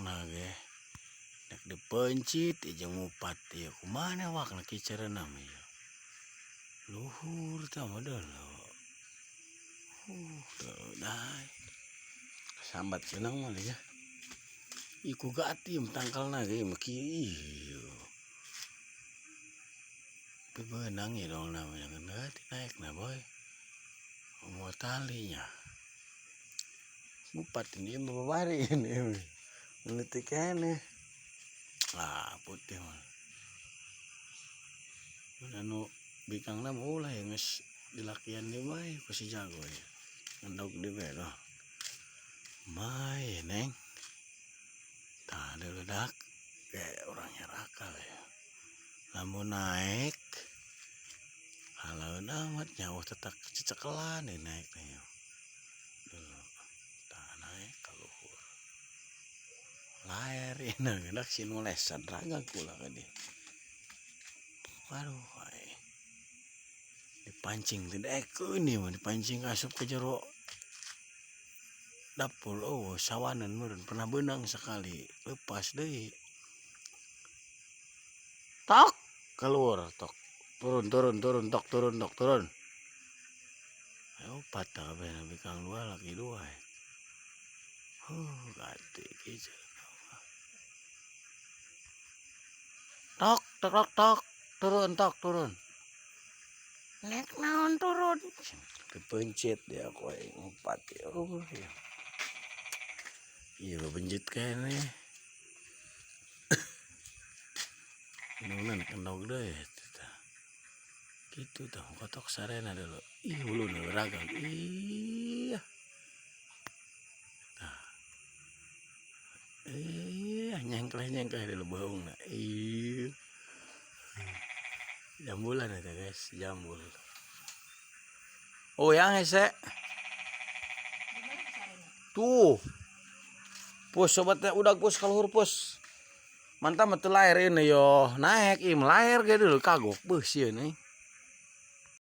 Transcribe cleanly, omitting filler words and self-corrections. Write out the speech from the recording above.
Awakna ge dek dipencit ieu jeung ngupat ieu kumaha awakna kicareunna mah ieu. Luhur tah mah deuleu. Teu dae. Sambat cenah mah nya. Ih ku gati tangkalna ge mah kieu. Bebenang ieu dong na mah jangan gati naekna boy. Moal talinya. Ngupat ini mah babari ini leutik keneh. Ah putih mah. Mun anu bikangna mah ulah ya geus dilakian deui bae ku si jago ye. Endog deui bae loh. Mai neng. Tah leuleudak ge urang nyarakal ya. Lamun naek halaeun amat nya eueuh tetek cecekelan ieu naek teh nya. Tah naek ka luhur. Laer ieu geundak si nu lesan raga kula ka dieu. Aduh ai. Dipancing teh daekeun ieu mah dipancing asup ka jero dapur eueuh sawaneun meureun pernah beunang sakali leupas deui. Tok keluar tok turun turun turun tok turun tok turun. Opat tah kabeh bikang dua laki dua. Gati kieu. Tok tok tok tok turun tok turun. Nek naon turun. Kepencet dia ku aing ngupat ya. Iya bebencet keneh. Indungna nek endog deui tah. Kitu tah kotok sarena dulu. Ih huluna ragang. Ih. Tah. Ih nyengkleh-nyengkleh dulu baungna. Ih. Jambulan eta guys, jambul. Oh yang hese. Tuh. Pus sobat teh udah pus kaluhur pus. Mantap mah teu laer ini yo. Naek ieu mah laer ge dulu kagok beuh sieun euy.